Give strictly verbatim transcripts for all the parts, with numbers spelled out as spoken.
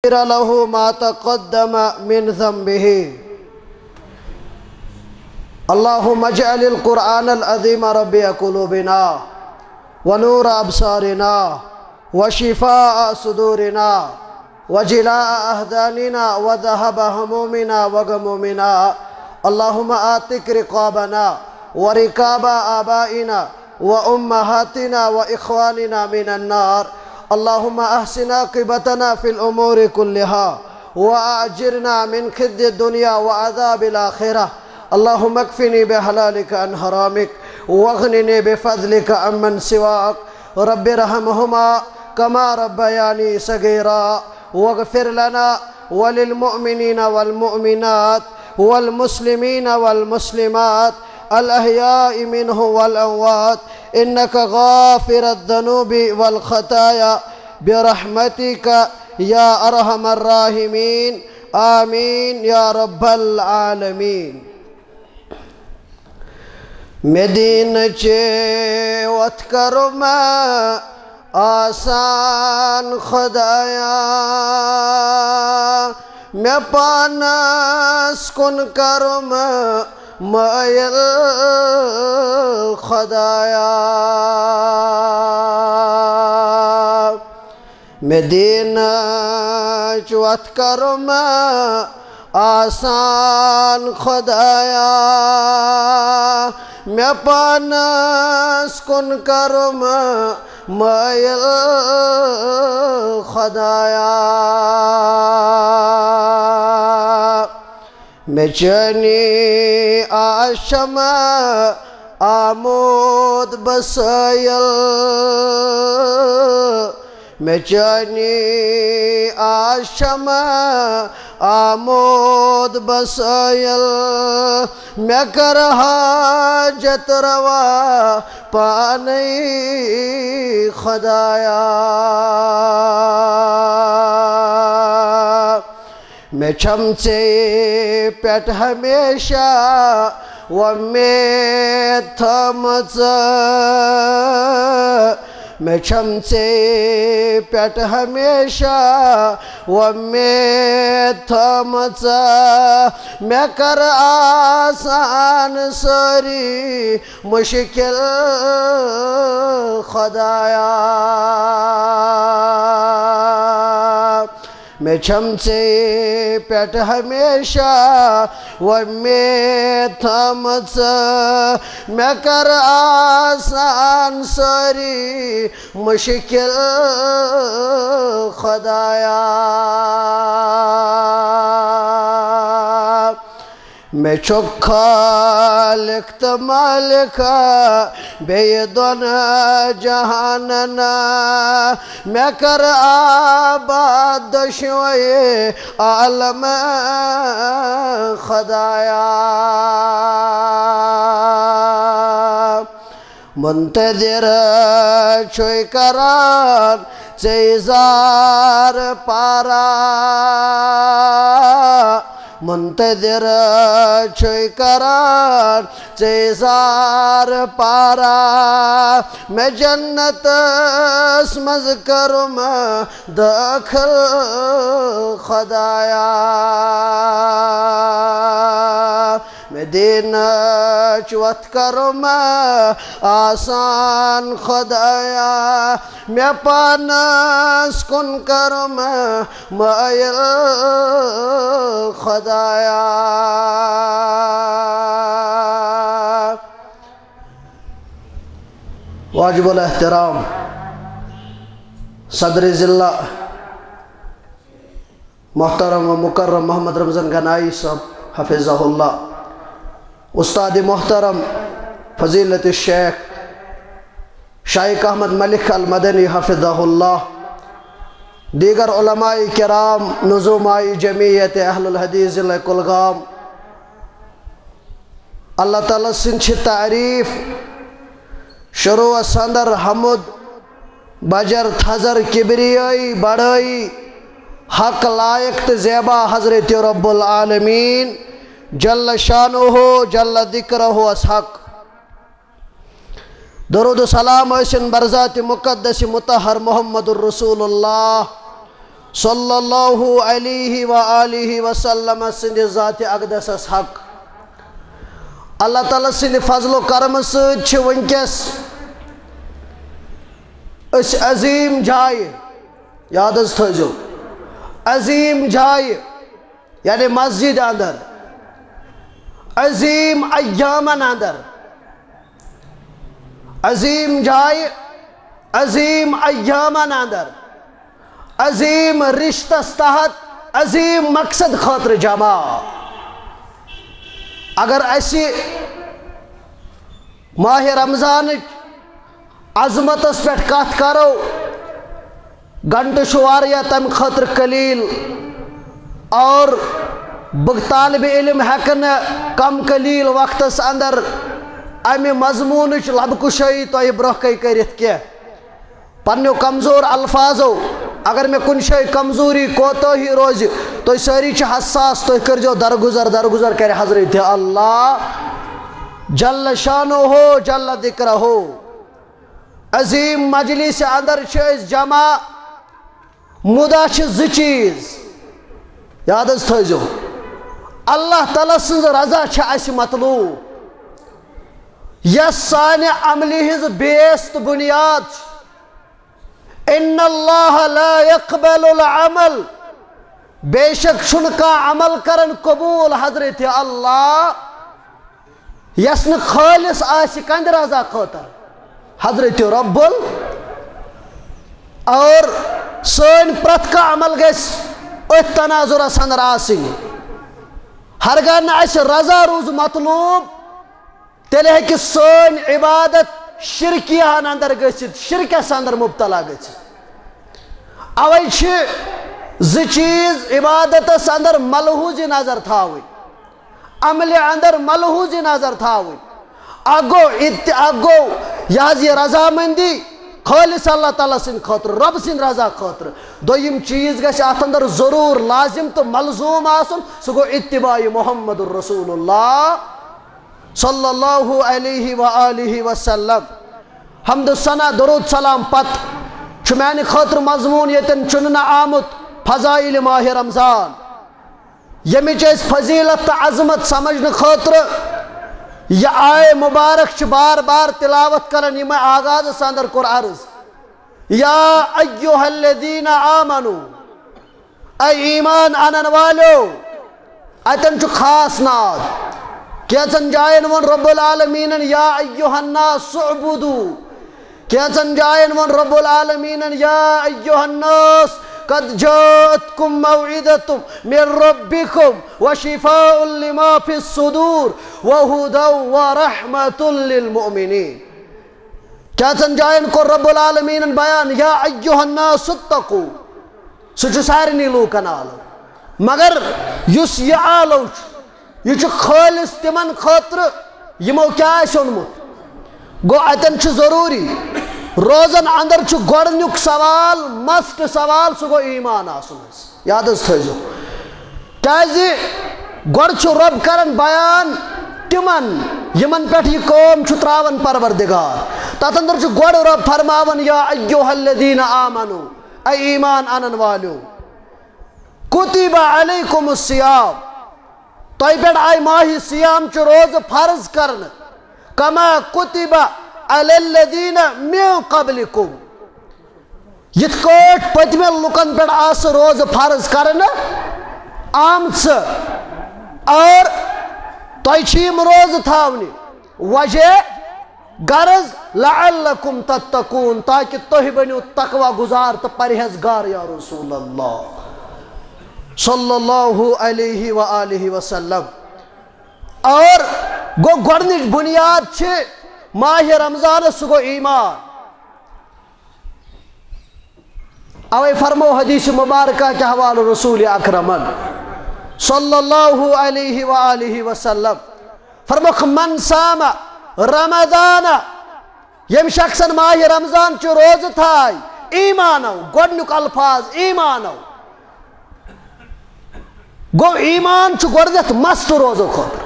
ويغفر له ما تقدم من ذنبه. اللهم اجعل القرآن العظيم ربيع قلوبنا ونور أبصارنا وشفاء صدورنا وجلاء أحزاننا وذهاب همومنا وغمومنا. اللهم أعتق رقابنا ورقاب آبائنا وأمهاتنا وإخواننا من النار. اللهم أحسن عاقبتنا في الأمور كلها وأجرنا من خزي الدنيا وعذاب الآخرة. اللهم اكفني بحلالك عن حرامك واغنني بفضلك عمن سواك. رب ارحمهما كما ربياني صغيرا. واغفر لنا وللمؤمنين والمؤمنات والمسلمين والمسلمات الأحياء منهم والأموات إنك غافر الذنوب والخطايا برحمتك يا أرحم الراحمين. آمين يا رب العالمين. مدینہ چے وت کرم آسان خدایا، مےٚ پانس کُن کرم مٲیِل خدایا۔ مےٚ دیٖنٕچ وَتھ کَرُم آسان خۄدایا، مےٚ پانَس کُن کَرُم مٲیِل خۄدایا۔ مےٚ چٲنی آش چھم آمود بسٲیِل، مےٚ چٲنی آش چھم آمود بسٲیِل، مےٚ کر حاجت روا پانے خۄدایا۔ مےٚ چھم ژے پٮ۪ٹھ ہمیشہ وۄمید تھٲمٕژ۔ مےٚ چھم ژے پٮ۪ٹھ ہمیشہ وۄمید تھٲمٕژ۔ مےٚ کر آسان سٲری مُشکِل خۄدایا۔ مےٚ چھم ژے پٮ۪ٹھ ہمیشہ وۄمید تھٲمٕژ۔ مےٚ کر آسان سٲری مُشکِل خۄدایا۔ مےٚ چھُ خالق تہٕ مالک بیٚیہِ دۄن جہانن۔ مےٚ کر آباد دۄشوے عالم خۄدایا۔ منتظر چھُے کران ژے زار پارا، منتظر چھُے کران ژے زار پارا۔ مےٚ جنتس منٛز کٔرم دٲخل خۄدایا۔ مےٚ دیٖنٕچ وَتھ کٔرم آسان خۄدایا، مےٚ پانَس کُن کٔرم مٲیِل خۄدایا۔ واجب الاحترام صدر ضلع محترم و مکرم محمد رمضان گنائی صاحب حفظہ اللہ، استاد محترم فضیلت الشیخ شائق احمد ملک المدنی حفظہ اللہ، دیگر علماء کرام، نظماء جمعیت اہل الحدیث ضلع کلگام، اللہ تعالیٰ سٕنٛز چھِ تعریٖف، شروعس اندر حمد، بجر تھزر کبریٲیی بڑٲیی، حق لائق تہٕ زیبا حضرت رب العالمین جل شانہ جل ذکرہ اس حق۔ درود و سلام ٲسِن برذات مقدس مطہر محمد الرسول اللہ صلی اللہ علیہ و آلہ وسلم سٕنٛدِ ذاتِ اقدسس حق۔ اللہ تعالیٰ سٕنٛدِ فضل و کرمہٕ سۭتۍ چھِ وٕنکیٚس أسۍ عظیٖم جایہِ، یاد حظ تھٲیزیو، عظیٖم جایہِ، یعنی مسجد اندر، عظیٖم ایامن اندر، عظیٖم جایہِ، عظیٖم ایامن اندر، عظیٖم رشتس تحت، عظیٖم مقصد خٲطرٕ جمع۔ اگر اسہِ ماہِ رمضانٕچ عظمتس پٮ۪ٹھ کتھ کرو، گھنٹہٕ چھُ واریاہ تمہِ خٲطرٕ قلیل، اور بہٕ طالب علم ہٮ۪کہٕ نہٕ کم قلیل وقتس اندر امہِ مضموٗنٕچ لبہٕ کُشٲیی تۄہہِ برونٛہہ کَنہِ کٔرِتھ کینٛہہ۔ پننیو کمزور الفاظو اگر مےٚ کُنہِ جایہِ کمزوری کوتٲہی روزِ، تُہۍ سٲری چھِ حساس، تُہۍ کٔرۍزیو درگُزر، درگُزر کرِ حضرت اللہ جل شانہ، جل ذکرہ۔ عظیٖم مجلس اندر چھِ أسۍ جمع، مُدا چھِ زٕ چیٖز، یاد حظ تھٲیزیو۔ اللہ تعالیٰ سٕنٛز رضا چھِ اَسہِ مطلوب، یۄس سانہِ عملہِ ہٕنٛز بیس تہٕ بُنیاد چھِ۔ ان اللہ لا یقبل العمل، بے شک چھُنہٕ کانٛہہ عمل کران قبوٗل حضرت اللہ یۄس نہٕ خٲلص آسہِ کَنہِ رضا خٲطرٕ، حضرت رب ال۔ اور سٲنۍ پرٛٮ۪تھ کانٛہہ عمل گژھِ أتھۍ تناظرس اندر آسٕنۍ۔ ہرگاہ نہٕ اَسہِ رضا روٗز مطلوب، تیٚلہِ ہیٚکہِ سٲنۍ عبادت شرکیہن اندر گٔژھِتھ، شرکس اندر مبتلا گٔژھِتھ۔ اوے چھِ زٕ چیٖز عبادتس اندر ملحوظ نظر تھاوٕنۍ، عملہِ اندر ملحوظ نظر تھاوٕنۍ۔ اکھ گوٚو ات-، اکھ گوٚو یہِ حظ یہِ رضامندی خالص اللہ تعالیٰ سٕنٛدِ خٲطرٕ، رۄب سٕنٛدِ رضا خٲطرٕ۔ دوٚیِم چیٖز گژھِ اتھ اندر ضروٗر لازم تہٕ ملزوم آسُن، سُہ گوٚو اتباع محمد رسول اللہ صلی اللہ علیہ و آلہ وسلم۔ حمد و ثنا، درود سلام پتہٕ چھُ میانہِ خٲطرٕ مضموٗن ییٚتٮ۪ن چُننہٕ آمُت فضائل ماہِ رمضان، ییٚمِچ أسۍ فضیلت تہٕ عظمت سمجھنہٕ خٲطرٕ یہِ آیہِ مبارک چھِ بار بار تلاوت کران، یِمے آغازس اندر کوٚر عرض، یا ایھا الذین آمنو، اے ایمان انن والیو، اتٮ۪ن چھُ خاص ناد۔ کینٛژن جاین ووٚن رب العالمیٖنن، یا ایھا الناس اعبدوا۔ کینٛژن جاین ووٚن رب العالمیٖنن، یا ایھا الناس قد جاءتکم موعظة من ربکم وشفاء لما فی الصدور وہدی ورحمة للمؤمنین۔ کینٛژن جاین کوٚر رب العالمیٖنن بیان، یا ایھا الناس اتقوا۔ سُہ چھُ سارنٕے لوٗکن آلو، مگر یُس یہِ آلو چھُ، یہِ چھُ خٲلص تِمن خٲطرٕ یِمو کیٛاہ آسہِ اوٚنمُت۔ گوٚو، اتٮ۪ن چھُ ضروٗری، روزن اندر چھُ گۄڈٕنیُک سوال، مسٹ سوال، سُہ گوٚو ایمان آسُن حظ۔ یاد حظ تھٲیزیو، کیازِ گۄڈٕ چھُ رۄب کران بیان تِمن، یِمن پٮ۪ٹھ یہِ کٲم چھُ تراوان پروردگار۔ تتھ اندر چھُ گۄڈٕ رۄب فرماوان، یا ایھا الذین آمنو، اے ایمان انن والیو، کتب علیکم الصیام، تۄہہِ پٮ۪ٹھ آیہِ ماہِ صیام چہِ روزٕ فرض کرنہٕ، کما کتب علی الذین من قبلکم، یِتھ کٲٹھۍ پٔتمٮ۪ن لُکن پٮ۪ٹھ آسہٕ روزٕ فرض کرنہٕ آمژٕ، اور تۄہہِ چھِ یِم روزٕ تھاونہِ۔ وجہ، غرض، لعلکم تتقون، تاکہ تُہۍ بٔنِو تقوی گزار تہٕ پرہیزگار، یا رسول اللہ صلی اللہ علیہ و آلہ وسلم۔ اور گوٚو، گۄڈنِچ بُنیاد چھِ ماہِ رمضانس، سُہ گوٚو ایمان۔ اوے فرمو حدیث مبارکہ کہِ حوالہٕ رسول اکرمن صلی اللہ علیہ و آلہ وسلم فرموکھ، من صام رمضان، ییٚمہِ شخصن ماہِ رمضان چہِ روزٕ تھایہِ، ایمانو، گۄڈنیُک الفاظ ایمانو۔ گوٚو، ایمان چھُ گۄڈٕنیتھ مسٹ روزو خٲطرٕ۔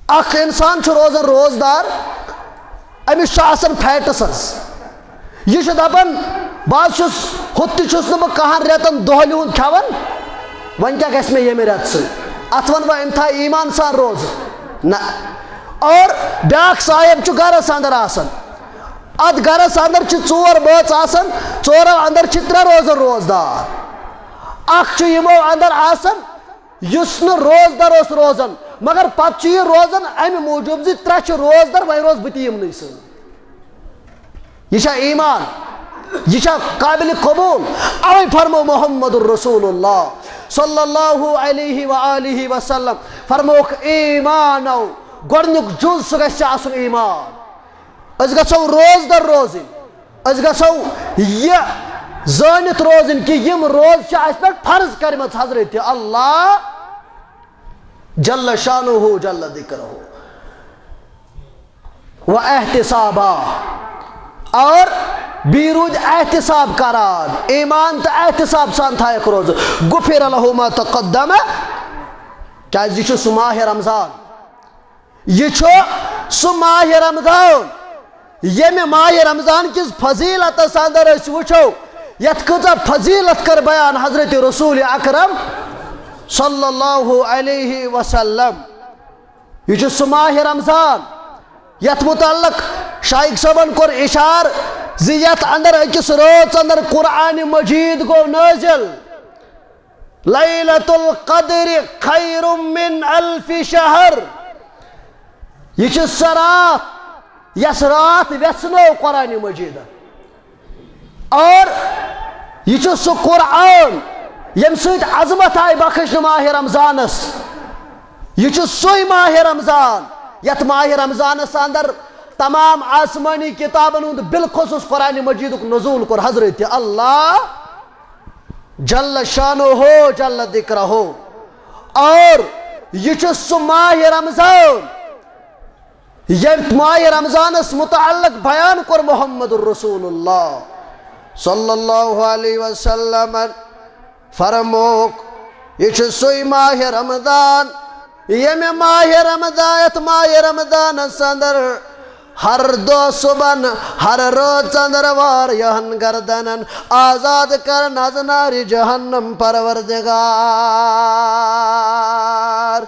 اکھ انسان چھُ روزان روزدار، أمِس چھُ آسان فیٹس حظ۔ یہِ چھُ دپان، بہٕ حظ چھُس، ہُتھ تہِ چھُس نہٕ بہٕ کَہَن رٮ۪تَن دۄہلہِ ہُنٛد کھٮ۪وان، وۄنۍ کیٛاہ گژھِ مےٚ ییٚمہِ رٮ۪تہٕ سۭتۍ؟ اَتھ وَنہٕ بہٕ أمۍ تھایہِ ایٖمان سان روزٕ؟ نہ۔ اور بیٛاکھ صاحب چھُ گَرَس اَندَر آسان۔ اَتھ گَرَس اَندَر چھِ ژور بٲژ آسان، ژورو اَندَر چھِ ترٛےٚ روزان روزدار۔ اَکھ چھُ یِمو اَندَر آسان، یُس نہٕ روزدَر اوس روزان، مگر پَتہٕ چھُ یہِ روزان اَمہِ موٗجوٗب زِ ترٛےٚ چھِ روزدَر، وۄنۍ روزٕ بہٕ تہِ یِمنٕے سۭتۍ۔ یہِ چھا ایمان؟ یہِ چھا قابل قبول؟ اوے فرمو محمد رسول اللہ صلی اللہ علیہ و آلہ وسلم، فرموکھ ایمانو گۄڈنیُک جُز سُہ گژھِ آسُن ایمان۔ أسۍ گژھو روزدر روزٕنۍ، أسۍ گژھو یہِ زٲنِتھ روزٕنۍ کہِ یِم روز چھِ اَسہِ پٮ۪ٹھ فرض کٔرمٕژ حضرت اللہ جل شانہ جل ذکرہ۔ و احتسابا، اور بیٚیہِ روٗدۍ احتساب کران، ایمان تہٕ احتساب سان تھایکھ روزٕ۔ غفر لہ ما تقدم، کیازِ یہِ چھُ سُہ ماہِ رمضان، یہِ چھُ سُہ ماہِ رمضان، ییٚمہِ ماہِ رمضان کِس فضیلتس اندر أسۍ وٕچھو یتھ کۭژاہ فضیلت کٔر بیان حضرت رسول اکرم صلی اللہ علیہ وسلم۔ یہِ چھُ سُہ ماہِ رمضان یتھ متعلق شائق صٲبن کوٚر اشارٕ زِ یتھ اندر أکِس رٲژ اندر قرآن مجید گوٚو نٲزِل۔ لیلۃ القدر خیر من الف شہر۔ یہِ چھِ سۄ راتھ یۄس راتھ ویژھنٲو قرآن مجیدن۔ اور یہِ چھُ سُہ قرآن ییٚمہِ سۭتۍ عظمت آیہِ بخشنہٕ ماہِ رمضانس۔ یہِ چھُ سُے ماہِ رمضان یتھ ماہِ رمضانس اندر تمام آسمانی کتابن ہُنٛد، بالخصوص قرآن مجیدُک نزول کوٚر حضرت اللہ جل شانہ جل ذکرہ۔ اور یہِ چھُ سُہ ماہِ رمضان ییٚمہِ ماہِ رمضانس متعلق بیان کوٚر محمد رسول اللہ صلی اللہ علیہ وسلم۔ فرموک، یہِ چھُ سُے ماہِ رمضان، ییٚمہِ ماہِ رمضان، یتھ ماہِ رمضانس اندر ہر دۄہ صبحن، ہر رٲژ اندر واریاہن گردنن آزاد کرن از نارِ جہنم پروردگار۔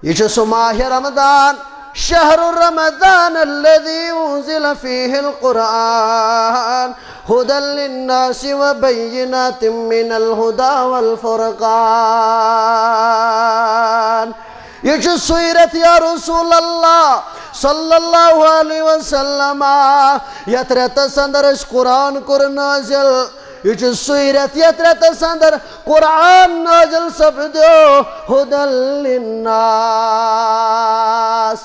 یہِ چھُ سُہ ماہِ رمضان، شہر رمضان الذي انزل فيه القرآن هدى للناس وبينات من الهدى والفرقان۔ یہِ چھُ سُے رٮ۪تھ یا رسول اللہ صلی اللہ علیہ وسلم، یتھ رٮ۪تس اندر اَسہِ قرآن کوٚر نٲزِل۔ یہِ چھُ سُے رٮ۪تھ یتھ رٮ۪تس اندر قرآن نٲزِل سپدیو۔ هدى للناس،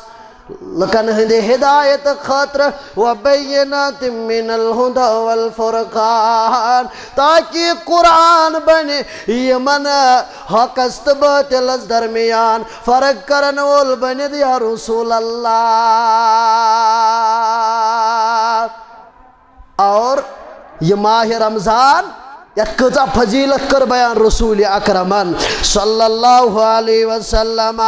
لُکن ہٕنٛدِ ہدایت خٲطرٕ، وبینات من الہدی والفرقان، تاکہ یہِ قرآن بنہِ یِمن حقس تہٕ باطلس درمیان فرق کرن وول بنہِ یا رسول اللہ۔ اور یہِ ماہِ رمضان یتھ کۭژاہ فضیلت کٔر بیان رسول اکرمن صلی اللہ علیہ وسلم۔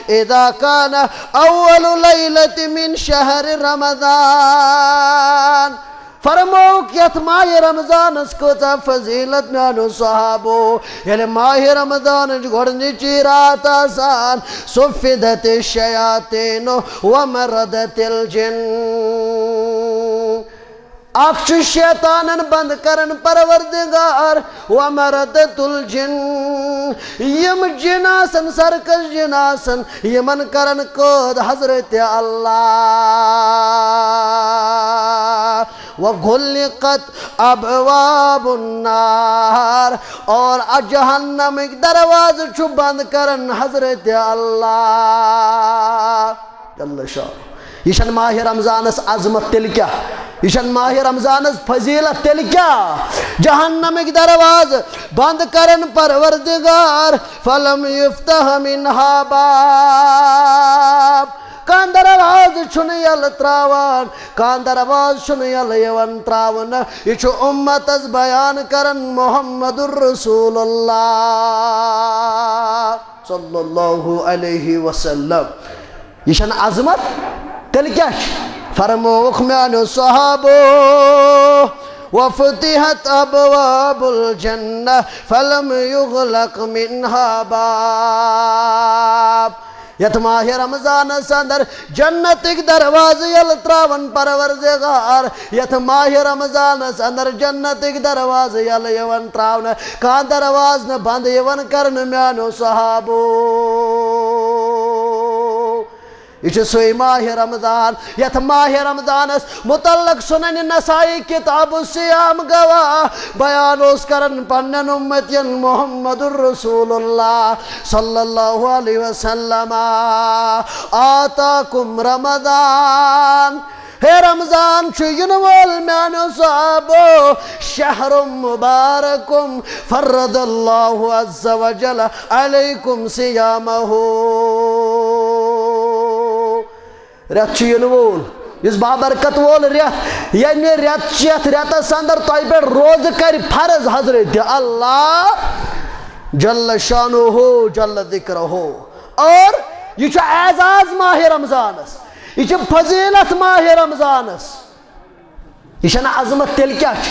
اذا كان اول ليلة من شهر رمضان، فرموک یتھ ماہِ رمضانس کۭژاہ فضیلت میانیو صحابو۔ ییٚلہِ ماہِ رمضانٕچ گۄڈٕنِچی راتھ آسان، صفدت الشياطين ومردت الجن۔ اکھ چھُ شیطانن بند کران پروردگار، ومردت الجن، یِم جن آسن، سرکش جن آسن، یِمن کران قٲد حضرت اللہ۔ وغلقت ابواب النار، اور جہنمٕکۍ دروازٕ چھُ بند کران حضرت اللہ جل شانہ۔ یہِ چھَنہٕ ماہِ رمضانس عظمت تیٚلہِ کیٛاہ؟ یہِ چھَنہٕ ماہِ رمضانس فضیلت تیٚلہِ کیٛاہ؟ جہنمٕکۍ دروازٕ بند کرن پروردگار، فلم یفتح منها باب۔ کانٛہہ دروازٕ چھُنہٕ یلہٕ تراوان، کانٛہہ دروازٕ چھُنہٕ یلہٕ یِوان تراونہٕ۔ یہِ چھُ اُمتس بیان کران محمد رسول اللہ صلی اللہ علیہ وسلم۔ یہِ چھَنہٕ عظمت؟ تیٚلہِ کیٛاہ چھِ؟ فرمووُکھ میٛانیو صحابو، وفتحت ابواب الجنة فلم يغلق منها باب۔ یتھ ماہ رمضانس اندر جنتٕکۍ دروازٕ ییٚلہِ تراون پروردگار، یتھ ماہ رمضانس اندر جنتٕکۍ دروازٕ ییٚلہِ یِوان تراونہٕ، کانٛہہ دروازٕ نہٕ بند یِوان کرنہٕ میانیو صحابو۔ یہِ چھُ سُے ماہِ رمضان، یتھ ماہِ رمضانس متعلق سنن نسائی کتاب الصیام گواہ بیان اوس کران پننٮ۪ن امتین محمد رسول اللہ صلی اللہ علیہ وسلم۔ آتاکم رمضان، ہے رمضان چھُ یِنہٕ وول میانیو صحابو، شہر مبارکم فرض اللہ عز وجل علیکم صیامہ۔ رٮ۪تھ چھُ یِنہٕ وول، یُس بابرکت وول رٮ۪تھ، ییٚمہِ رٮ۪تھ چھِ یَتھ رٮ۪تَس اندر تۄہہِ پٮ۪ٹھ روزٕ کرِ فرض حضرت اللہ جل شانہ جل ذکرہ۔ اور یہِ چھُ اعزاز ماہِ رمضانس، یہِ چھِ فضیلت ماہِ رمضانس۔ یہِ چھَنہٕ عظمت تیٚلہِ کیٛاہ چھِ؟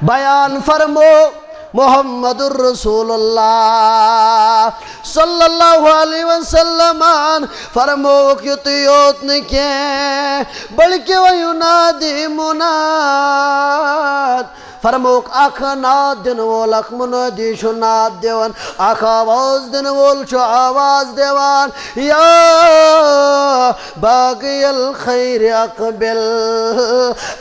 بیان فرمو محمد رسول اللہ صلی اللہ علیہ وسلمن فرمووُکھ یُتُے یوت نہٕ کینٛہہ، بلکہ وینادی مناد۔ فرمووُکھ اکھ نعت دِنہٕ وول، اکھ منادی چھُ نعت دِوان، اکھ آواز دِنہٕ وول چھُ آواز دِوان، یا باغی الخیر اقبل،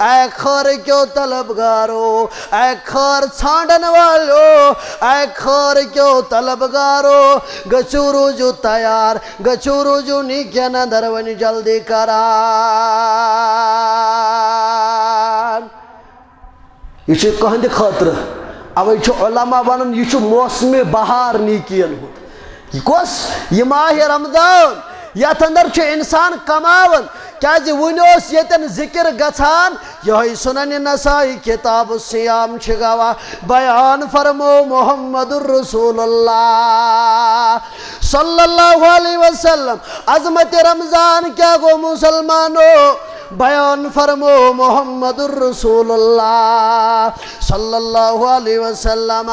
اے خٲر کیو طلبگارو، اے خٲر ژھانڈن والو، اے خٲر کیو طلبگارو، گٔژھِو روٗزِو تیار، گٔژھِو روٗزِو نیکین اندر وۄنۍ جلدی کران۔ یہِ چھُ کٕہٕنٛدِ خٲطرٕ۔ اوے چھُ علماء ونان، یہِ چھُ موسمِ بہار نیکین ہُنٛد۔ یہِ کۄس؟ یہِ ماہِ رمضان، یتھ اندر چھُ انسان کماوان۔ کیازِ وُنہِ اوس ییٚتٮ۪ن ذکر گژھان، یہے سنن نسائی کتاب الصیام چھِ گواہ، بیان فرمو محمد رسول اللہ صلی اللہ علیہ وسلم۔ عظمت رمضان کیا گو مسلمانو؟ بیان فرمو محمد رسول اللہ صلی اللہ علیہ وسلم۔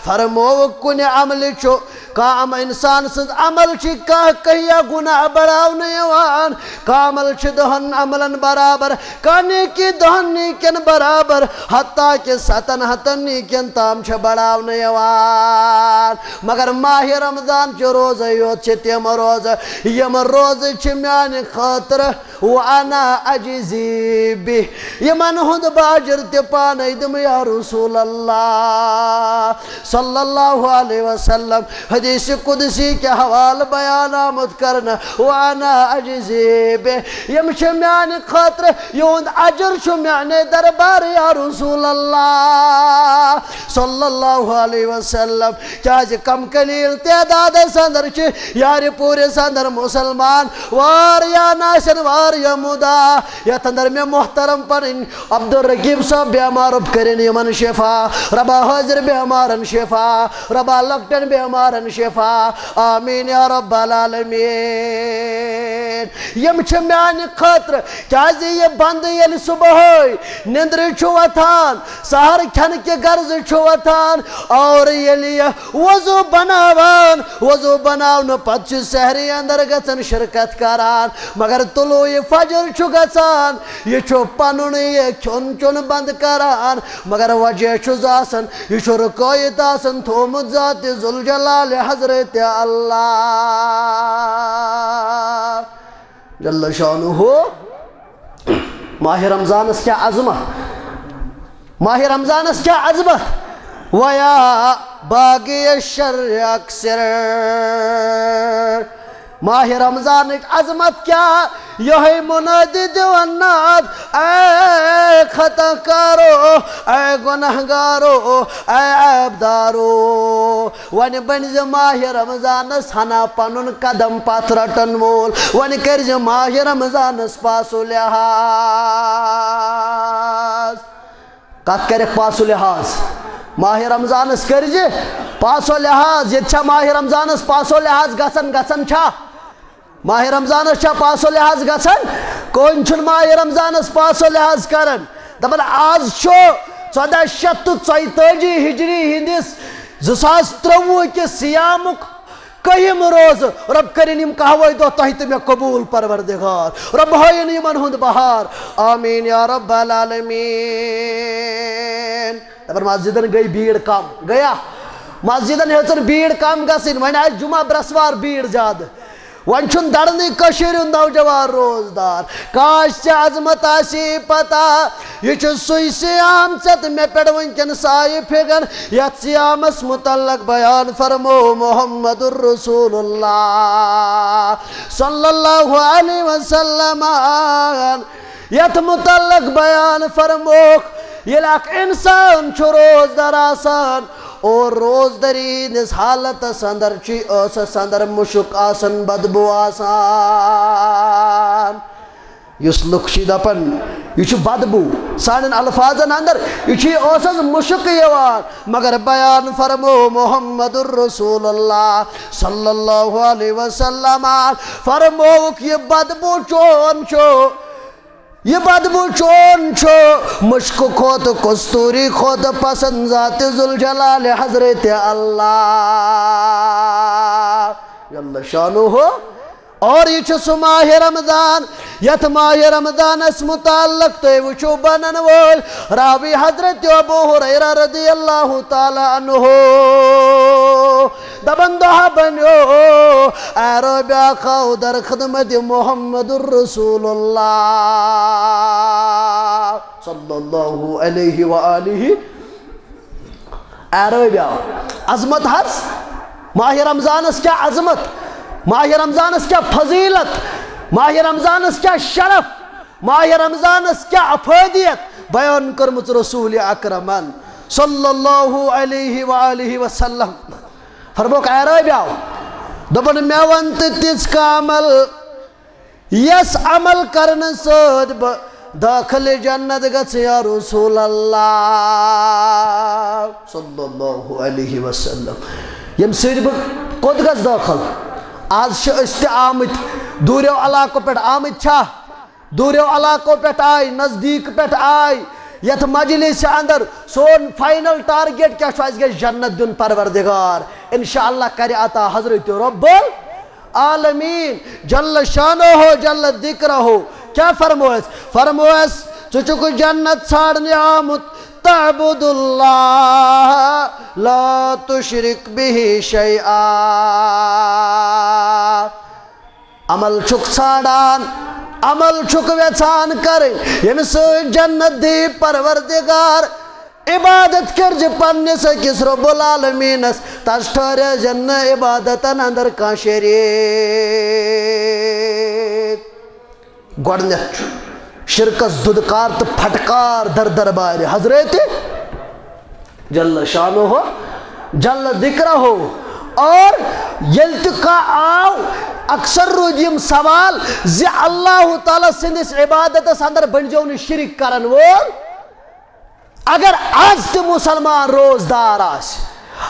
فرمو کُنہِ عملہِ چھُ کانٛہہ عم-، انسان سٕنٛز عمل چھِ کانٛہہ کہیا گناہ بڑاونہٕ یِوان، کانٛہہ عمل چھِ دہن عملن برابر، کانٛہہ نیکی دہن نیکین برابر، حتیٰ کہ ستن ہتن نیکین تام چھِ بڑاونہٕ یِوان۔ مگر ماہِ رمضان چہِ روزے یوت چھِ تِم روزٕ، یِم روزٕ چھِ میانہِ خٲطرٕ وانا اجزی بہ، یِمن ہُنٛد بہٕ اجر تہِ پانے دِمہٕ یا رسول اللہ صلی اللہ علیہ وسلم۔ حدیث قدسی کہِ حوالہٕ بیان آمُت کرنہٕ، وانا اجزی بہ، یِم چھِ میانہِ خٲطرٕ، یِہُنٛد اجر چھُ میانے دربار یا رسول اللہ صلی اللہ علیہ وسلم۔ کیازِ کم قلیل تعدادس اندر چھِ یارِ پوٗرِس اندر مسلمان واریاہ ناسن واریاہ مُدا۔ یتھ اندر مےٚ محترم پنٕنۍ عبدالرقیب صاحب بیمار، رب کٔرِن یِمن شفا، ربا حٲضِر بیمارن شفا، ربا لۄکٹٮ۪ن بیمارن شفا، آمین یا رب العالمین۔ یِم چھِ میانہِ خٲطرٕ، کیازِ یہِ بندٕ ییٚلہِ صبحٲے نِندرِ چھُ وۄتھان، سحر کھٮ۪نہٕ کہِ غرضہٕ چھُ وۄتھان، اور ییٚلہِ یہِ وضو بناوان، وضو بناونہٕ پتہٕ چھُ سحری اندر گژھان شرکت کران، مگر طلوع فجر چھُ گژھان، یہِ چھُ پنُن یہِ کھیوٚن چیوٚن بند کران، مگر وجہ چھُس آسان، یہِ چھُ رُکٲیِتھ آسان تھوٚومُت ذاتِ ذوالجلال حضرت اللہ جل شانہ۔ ماہِ رمضانس کیا عظمت، ماہِ رمضانس کیا عظمت۔ ویا باغی الشر اقصر۔ ماہِ رمضانٕچ عظمت کیا؟ یہے منادی دِوان ناد، اے خطا کارو، اے گناہ گارو، اے عیب دارو۔ وۄنۍ بٔنۍ زِ ماہِ رمضانس ہنا پنُن قدم پتھ رٹن وول۔ وۄنۍ کٔرۍ زِ ماہِ رمضانس پاس و لحاظ۔ کتھ کرکھ پاس و لحاظ؟ ماہِ رمضانس کٔرۍ زِ پاس و لحاظ۔ ییٚتہِ چھا ماہِ رمضانس پاس و لحاظ گژھان؟ گژھان چھا؟ ماہِ رمضانس چھا پاس و لحاظ گژھان؟ کٕہٕنۍ چھُنہٕ ماہِ رمضانس پاس و لحاظ کران۔ دپان آز چھُ ژۄداہ شیٚتھ تہٕ ژۄیتٲجی ہجری ہٕنٛدِس زٕ ساس ترٛۆوُہ کِس صیامُک کٔہِم روزٕ۔ رۄب کٔرِن یِم کہوٲے دۄہ تۄہہِ تہٕ مےٚ قبوٗل، پروردگار۔ رۄب ہٲیِن یِمن ہُنٛد بہار۔ آمین یا رب العالمین۔ دپان مسجدن گٔے بیٖڑ کم، گٔیا؟ مسجدن ہیٚژٕن بیٖڑ کم گژھٕنۍ، وۄنۍ آسہِ جمعہ برٛٮ۪سوار بیٖڑ زیادٕ۔ وۄنۍ چھُنہٕ دَرنٕے کٔشیٖرِ ہُنٛد نوجوان روزدار۔ کاش ژےٚ عظمت آسی پتہ، یہِ چھُ سُے صیام ژےٚ تہٕ مےٚ پٮ۪ٹھ وٕنکٮ۪ن سایہِ پھِرن، یَتھ صیامس متعلق بیان فرمو محمد رسول اللہ صلی اللہ علیہ وسلم۔ یَتھ متعلق بیان فرموکھ، ییٚلہِ اکھ انسان چھُ روزدار آسان اور روزدٲری ہٕنٛدِس حالتس اندر چھُ ٲسس اندر مُشُک آسان، بدبو آسان۔ یُس لُکھ چھِ دپان، یہِ چھُ بدبو، سانٮ۪ن الفاظن اندر، یہِ چھُ ٲسس مُشُک یِوان، مگر بیان فرمو محمد رسول اللہ صلی اللہ علیہ وسلم، فرمووُکھ، یہِ بدبو چون چھُ، یہِ بدبو چون چھُ مُشکہٕ کھۄتہٕ، کستوری کھۄتہٕ پسند ذات ذوالجلال حضرت اللہ جل شانہ۔ اور یہِ چھُ سُہ ماہِ رمضان، یتھ ماہِ رمضانس متعلق تُہۍ وٕچھِو بنن وٲلۍ راوی حضرت ابو ہریرہ رضی اللہ تعالیٰ عنہ۔ دپان دۄہ بنیو، اے رٲبیا خاو در خدمت محمد رسول اللہ صلی اللہ علیہ وآلہ۔ اے رٲبیا، عظمت حظ، ماہِ رمضانس کیٛاہ عظمت، ماہِ رمضانس کیٛاہ فضیلت، ماہِ رمضانس کیٛاہ شرف، ماہِ رمضانس کیٛاہ افٲدیت بیان کٔرمٕژ رسول اکرمن صلی اللہ علیہ وآلہ وسلم۔ فرموکھ، اے رٲبیاو، دوٚپُن، مےٚ وَن تہٕ تِژھ کانٛہہ عمل، یۄس عمل کرنہٕ سۭتۍ بہٕ دٲخلِ جنت گژھٕ یا رسول اللہ صلی اللہ علیہ وسلم، ییٚمہِ سۭتۍ بہٕ کوٚت گژھٕ دٲخل؟ آز چھِ أسۍ تہِ آمٕتۍ، دوٗریو علاقو پٮ۪ٹھ آمٕتۍ چھا؟ دوٗریو علاقو پٮ۪ٹھ آے، نزدیٖک پٮ۪ٹھ آے، یتھ مجلس اندر۔ سون فائنل ٹارگیٹ کیٛاہ چھُ؟ اَسہِ گژھِ جنت دیُن پروردگار۔ انشاءاللہ کرِ عطا حضرت رب العالمین جل شانہ جل ذکرہ۔ کیٛاہ فرموس؟ فرموس، ژٕ چھُکھ جنت ژھانڈنہِ آمُت، تعبد اللہ لا تشرک بہ شیئا۔ عمل چھُکھ ژھانڈان، عمل چھُکھ ویژھان کرٕنۍ، ییٚمہِ سۭتۍ جنت دی پروردگار۔ عبادت کٔرزِ پننِس أکِس رب العالمینس، تس ٹھہرٲوزٮ۪ن نہٕ عبادتن اندر کانٛہہ شریک۔ گۄڈنیتھ چھُ شرکس دُدکار تہٕ پھٹکار در دربارِ حضرت جل شانہ، جل ذکرہ۔ اور ییٚلہِ تہِ کانٛہہ آو، اکثر روٗدۍ یِم سوال زِ اللہ تعالیٰ سٕنٛدِس عبادتس اندر بٔنۍزیو نہٕ شرک کرن وول۔ اگر از تہِ مسلمان روزدار آسہِ،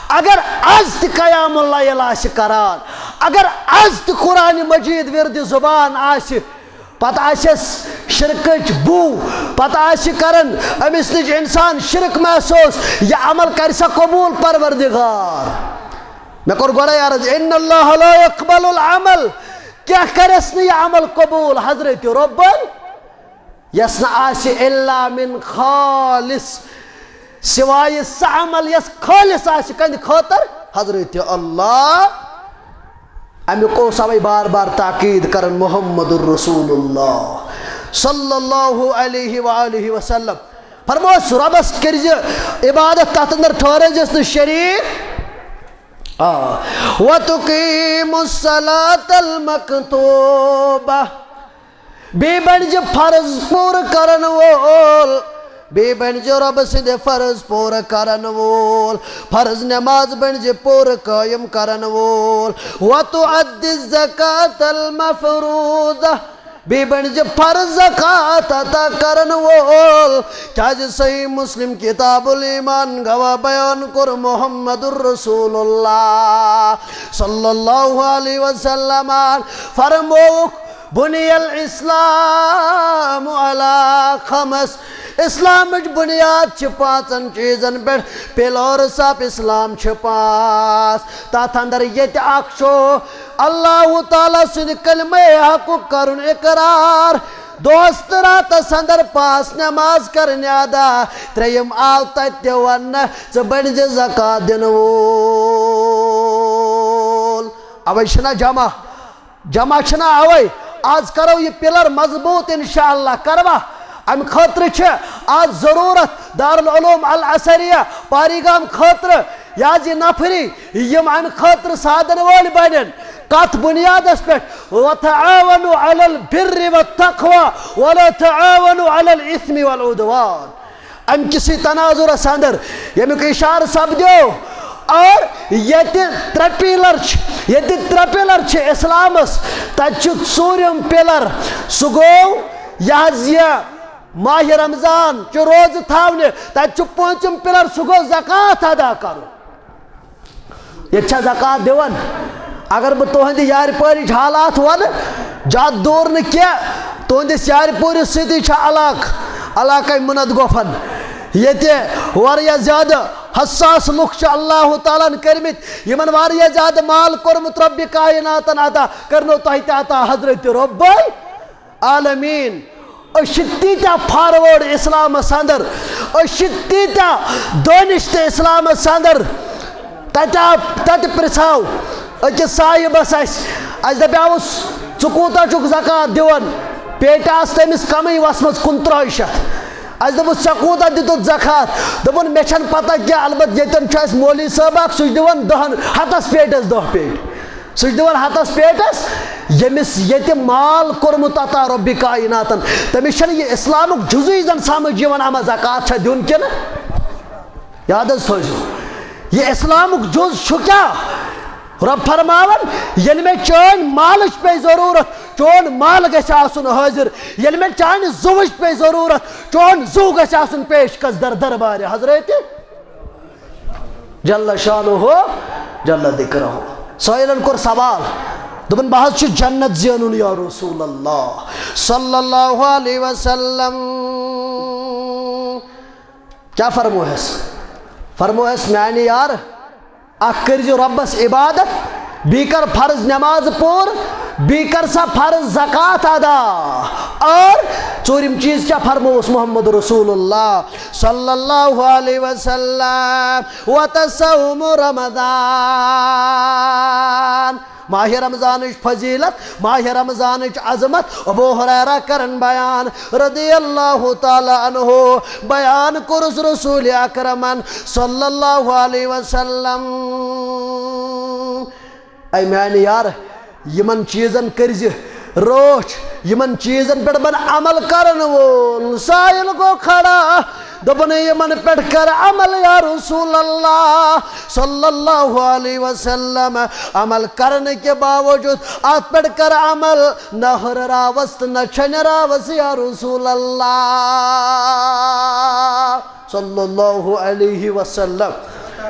اگر از تہِ قیام اللیل آسہِ کران، اگر از تہِ قرآن مجید ورد زبان آسہِ، پتہٕ آسٮ۪س شرکٕچ بو، پتہٕ آسہِ کران أمِس نِش انسان شرک محسوس، یہِ عمل کرِ سا قبول پروردگار؟ مےٚ کوٚر گۄڈے عرض، ان اللہ لا یقبل العمل، کیٛاہ کرٮ۪س نہٕ یہِ عمل قبول حضرت ربن؟ یس نہٕ آسہِ الا من خالص، سوائے سُہ عمل یس خالص آسہِ کَمہِ خٲطرٕ؟ حضرت اللہ۔ امیُک اوس اوے بار بار تاکید کران محمد رسول اللہ صلی اللہ علیہ وآلہ وسلم۔ فرموس، ربس کٔرزِ عبادت، تتھ اندر ٹھہرٲوزٮ۪س نہٕ شریک۔ آ، وتقیم الصلاۃ المکتوبہ، بیٚیہِ بنہِ زِ فرض پوٗرٕ کرن وول، بیٚیہِ بنہِ زِ رۄبہٕ سٕنٛدِ فرض پوٗرٕ کرن وول، فرض نماز بنہِ زِ پوٗرٕ قٲیِم کرن وول۔ وتؤدی الزکاۃ المفروضہ، بیٚیہِ بنہِ زِ فرض زکوٰۃ ادا کرن وول۔ کیازِ صحیح مسلم کتاب الایمان گواہ بیان کوٚر محمد رسول اللہ صلی اللہ علیہ وسلم فرمووُکھ، بنی الاسلام علی خمس، اسلامٕچ بُنیاد چھِ پانٛژن چیٖزن پٮ۪ٹھ، pillars of Islam چھِ پانٛژھ۔ تتھ اندر ییٚتہِ اکھ چھُ اللہ تعالیٰ سٕنٛدِ کلمہ حقُک کرُن اقرار، دۄہس تہٕ راتس اندر پانٛژھ نماز کرنہِ ادا۔ ترٛیٚیِم آو تتہِ تہِ وننہٕ، ژٕ بٔنۍ زِ زکوٰۃ دِنہٕ وول۔ اوے چھِنہ جمع، جمع چھِنہ اوے۔ آز کرو یہِ pillar مضبوط انشاءاللہ کروا۔ امہِ خٲطرٕ چھِ آز ضروٗرت دارالعلوم الازہریہ پاریگام خٲطرٕ یہِ حظ یہِ نفری، یِم امہِ خٲطرٕ سادن وٲلۍ بنن۔ کتھ بنیادس پٮ۪ٹھ؟ وتعاونوا علی البر والتقوی ولا تعاونوا علی الاثم والعدوان۔ امہِ کسی تناظرس اندر ییٚمیُک اشارٕ سپدیو، اور ییٚتہِ ترٛےٚ pillar چھِ، ییٚتہِ ترٛےٚ pillar چھِ اسلامس، تتہِ چھُ ژوٗرِم pillar، سُہ گوٚو یہِ حظ یہِ ماہِ رمضان چہِ روزٕ تھاونہِ، تتہِ چھُ پوٗنٛژِم pillar، سُہ گوٚو زکوٰۃ ادا کرُن۔ ییٚتہِ چھا زکوٰۃ دِوان؟ اگر بہٕ تُہنٛدِ یارِ پٲرِچ حالات ونہٕ، زیادٕ دوٗر نہٕ کینٛہہ، تُہنٛدِس یارِ پوٗرِس سۭتی چھا علاقہٕ، علاقے منت گوفن، ییٚتہِ واریاہ زیادٕ حساس لُکھ چھِ اللہ تعالیٰ ہن کٔرمٕتۍ، یِمن واریاہ زیادٕ مال کوٚرمُت رۄبِ کائناتن عطا، کٔرنو تۄہہِ تہِ عطا حضرت رۄب عالمین۔ أسۍ چھِ تیٖتیٛاہ forward اسلامس اندر، أسۍ چھِ تیٖتیٛاہ دٲنِش تہِ اسلامس اندر۔ تتہِ آو، تتہِ پرژھاو أکِس صاحبس اسہِ، اسہِ دپیاوُس، "ژٕ کوٗتاہ چھُکھ زکوٰۃ دِوان؟" پیٹہِ آسہٕ تٔمِس کمٕے وژھمٕژ، کُنترٕٛہے شیٚتھ۔ اسہِ دوٚپُس، "ژےٚ کوٗتاہ دِتُتھ زکوٰۃ؟" دوٚپُن، "مےٚ چھنہٕ پتہ کینٛہہ، البتہ ییٚتٮ۪ن چھُ اسہِ مولوی صٲب اکھ، سُہ چھُ دِوان دہن، ہتس پیٹس دہ پیٹہِ۔" سُہ چھُ دِوان ہتس پیٹس، ییٚمِس ییٚتہِ مال کوٚرمُت عطا رۄبِ کائناتن، تٔمِس چھنہٕ یہِ اسلامُک جُزُے زن سمجھ یِوان، اما زکوٰۃ چھا دیُن کِنہٕ؟ یاد حظ تھٲوزیو، یہِ اسلامُک جُز چھُ کیٛاہ؟ رۄب فرماوان، ییٚلہِ مےٚ چٲنۍ مالٕچ پیٚیہِ ضروٗرت، چون مال گژھِ آسُن حٲضِر۔ ییٚلہِ مےٚ چانہِ زُوٕچ پیٚیہِ ضروٗرت، چون زُو گژھِ آسُن پیش قدر دربارِ حضرت جل شانہ جل ذکرہ۔ سٲیلن کوٚر سوال، دوٚپُن، "بہٕ حظ چھُس جنت زینُن یا رسول اللہ صلی اللہ علیہ وسلم۔" کیٛاہ فرموہس؟ فرموہس، "میانہِ یار، اکھ کٔرۍ زِ رۄبس عبادت، بیٚیہِ کر فرض نماز پوٗرٕ، بیٚیہِ کر سا فرض زکوٰۃ ادا، اور ژوٗرِم چیٖز کیٛاہ فرمووُس محمد رسول اللہ صلی اللہ علیہ وسلم؟ وتصوم رمضان۔" ماہِ رمضانٕچ فضیلت، ماہِ رمضانٕچ عظمت ابو ہریرہ کرن بیان رضی اللہ تعالیٰ عنہ۔ بیان کوٚرُس رسول اکرمن صلی اللہ علیہ وسلم۔ اے میانہِ یار، یِمن چیٖزن کٔرۍ زِ رٲچھ، یِمن چیٖزن پٮ۪ٹھ بن عمل کرن وول۔ سائل گوٚو کھڑا، دوٚپُن، "یِمن پٮ۪ٹھ کر عمل یا رسول اللہ صلی اللہ علیہ وسلم۔" عمل کرنہٕ کہِ باوجود اتھ پٮ۪ٹھ کر عمل، نہ ہُرٕ راوس تہٕ نہ چھۄنہِ راوس یا رسول اللہ صلی اللہ علیہ وسلم۔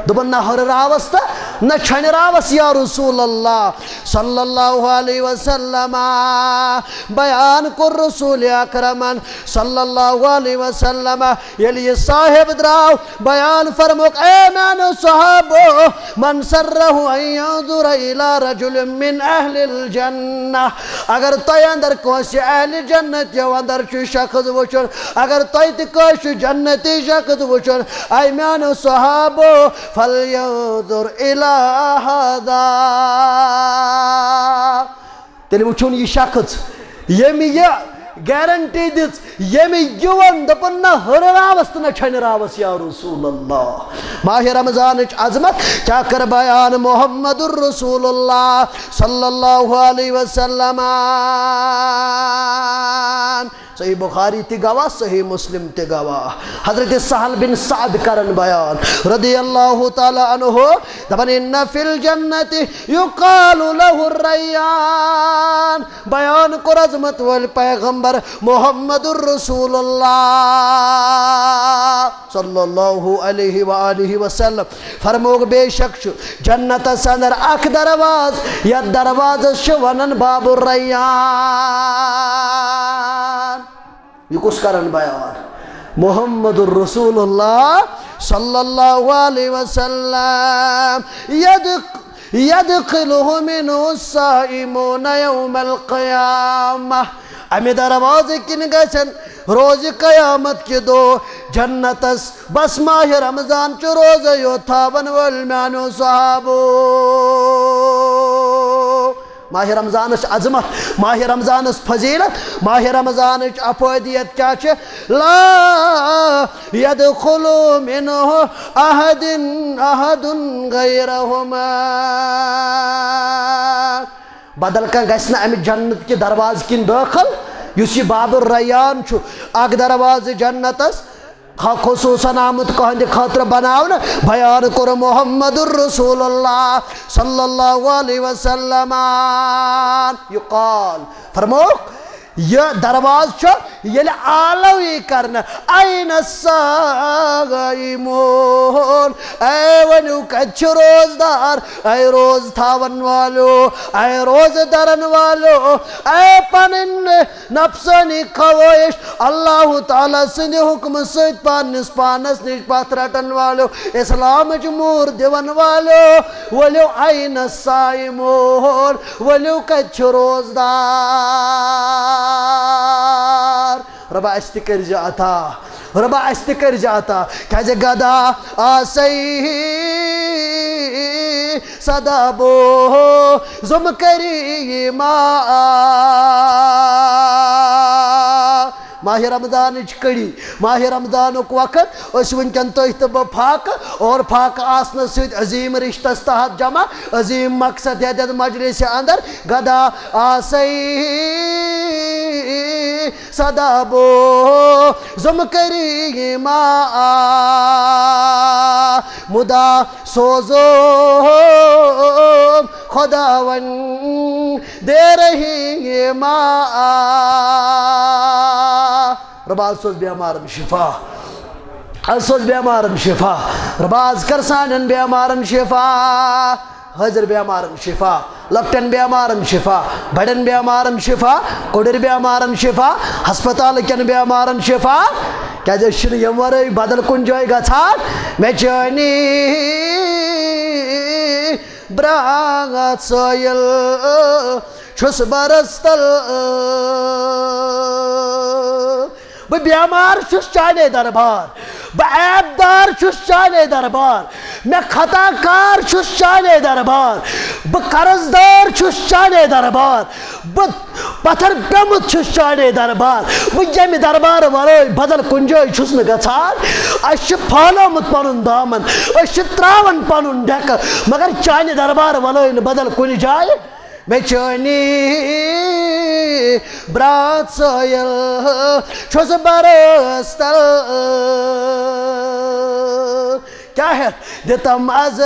دوٚپُن، "نہ ہُرٕ راوس تہٕ نہ چھۄنہِ راوس یا رسول اللہ صلی اللہ علیہ وسلم۔" بیان کوٚر رسول اکرمن صلی اللہ علیہ وسلم، ییٚلہِ یہِ صاحب درٛاو، بیان فرمووُکھ، اے میانیو صحابو، من سرہ ان ینظر الی رجل من اہل الجنہ، اگر تۄہہِ اندر کٲنٛسہِ اہل جنت یو اندر چھُ شخص وٕچھُن، اگر تۄہہِ تہِ کٲنٛسہِ چھُ جنتی شخص وٕچھُن، اے میانیو صحابو، فلینظر الی ہذا، تیٚلہِ وٕچھُن یہِ شخص، ییٚمۍ یہِ گارنٹی دِژ، ییٚمۍ یہِ ووٚن، دوٚپُن، "نہ ہُرٕ راوس تہٕ نہ چھۄنہِ راوس یا رسول اللہ۔" ماہِ رمضانٕچ عظمت کیٛاہ کٔر بیان محمد رسول اللہ صلی اللہ علیہ وسلم۔ صحیح بخاری تہِ گواہ، صحیح مسلم تہِ گواہ۔ حضرت سہل بن سعد کرن بیان رضی اللہ تعالیٰ عنہ، دپان، ان فی الجنت یقال لہ الریان۔ بیان کوٚر عظمت وٲلۍ پیغمبر محمد رسول اللہ صلی اللہ علیہ وآلہ وسلم۔ فرمووُکھ، بے شک چھُ جنتس اندر اکھ دروازٕ، یتھ دروازس چھِ ونان باب الریان۔ یہِ کُس کران بیان؟ محمد رسول اللہ صلی اللہ علیہ وسلم، يدخ-، يدخله منه الصائمون يوم القيامة۔ امہِ دروازٕ کِنۍ گژھن روزِ قیامت کہِ دۄہ جنتس۔ بس ماہِ رمضان چھُ روزے یوت تھاون وٲلۍ میانیو صحابو۔ ماہِ رمضانٕچ عظمت، ماہِ رمضانٕچ فضیلت، ماہِ رمضانٕچ افٲدیت کیٛاہ چھِ؟ لا يدخل منه أحد، أحد غيرهما۔ بدل کانٛہہ گژھِ نہٕ امہِ جنت کہِ دروازٕ کِنۍ دٲخل، یُس یہِ باب الریان چھُ، اکھ دروازٕ جنتس خ-، خصوصاً آمُت کہندِ خٲطرٕ بناونہٕ۔ بیان کوٚر محمد رسول اللہ صلی اللہ علیہ وسلم۔ یقال، فرموکھ، یہِ دروازٕ چھُ ییٚلہِ آلو یی کرنہٕ، "أين الصائمون؟" اے ؤنِو، کتہِ چھِ روزدار؟ اے روز تھاون والو، اے روزٕ درن والو، اے پنٕنۍ نفسانی خواہش اللہ تعالیٰ سٕنٛدِ حکمہٕ سۭتۍ پننِس پانس نِش پتھ رٹن والو، اسلامٕچ موٗر دِون والو، ؤلِو أين الصائمون، ؤلِو کتہِ چھُ روزدار؟ رۄبا، اسہِ تہِ کٔرۍ زِ عطا۔ رۄبا، اسہِ تہِ کٔرۍ زِ عطا۔ کیٛازِ گدا آسے سدا بو زُم کری ما۔ ماہِ رمضانٕچ کڑی، ماہِ رمضانُک وقت، أسۍ وٕنکٮ۪ن تُہۍ تہٕ بہٕ فاقہٕ، اور فاقہٕ آسنہٕ سۭتۍ عظیٖم رشتس تحت جمع، عظیٖم مقصد یتھ، یتھ مجلسہِ اندر، گدا آسے سدا بو زُم کری ما۔ مدا سوزو خداوند دے رہی ما۔ رۄبا، از سوز بیمارن شفا۔ از سوز بیمارن شفا۔ رۄبا، از کر سانٮ۪ن بیمارن شفا۔ حٲضِر بیمارن شفا، لۄکٹٮ۪ن بیمارن شفا، بڑٮ۪ن بیمارن شفا، کُڑِر بیمارن شفا، ہسپتال کٮ۪ن بیمارن شفا۔ کیٛازِ أسۍ چھِنہٕ ییٚمہِ ورٲے بدل کُنہِ جایہِ گژھان۔ مےٚ چٲنی برات سٲیِل چھُس برس تل۔ بہٕ بیمار چھُس چانے دربار، بہٕ عیب دار چھُس چانے دربار، مےٚ خطا کار چھُس چانے دربار، بہٕ قرض دار چھُس چانے دربار، بہٕ پتھر پیوٚمُت چھُس چانے دربار۔ بہٕ ییٚمہِ دربار ورٲے بدل کُنہِ جایہِ چھُس نہٕ گژھان۔ اَسہِ چھُ پھٲلومُت پنُن دامن، أسۍ چھِ تراوان پنُن ڈٮ۪کہٕ، مگر چانہِ دربار ورٲے نہٕ بدل کُنہِ جایہِ۔ مےٚ چٲنی برات سٲیِل چھُس برس تل۔ کیٛاہ ہٮ۪تھ دِتم از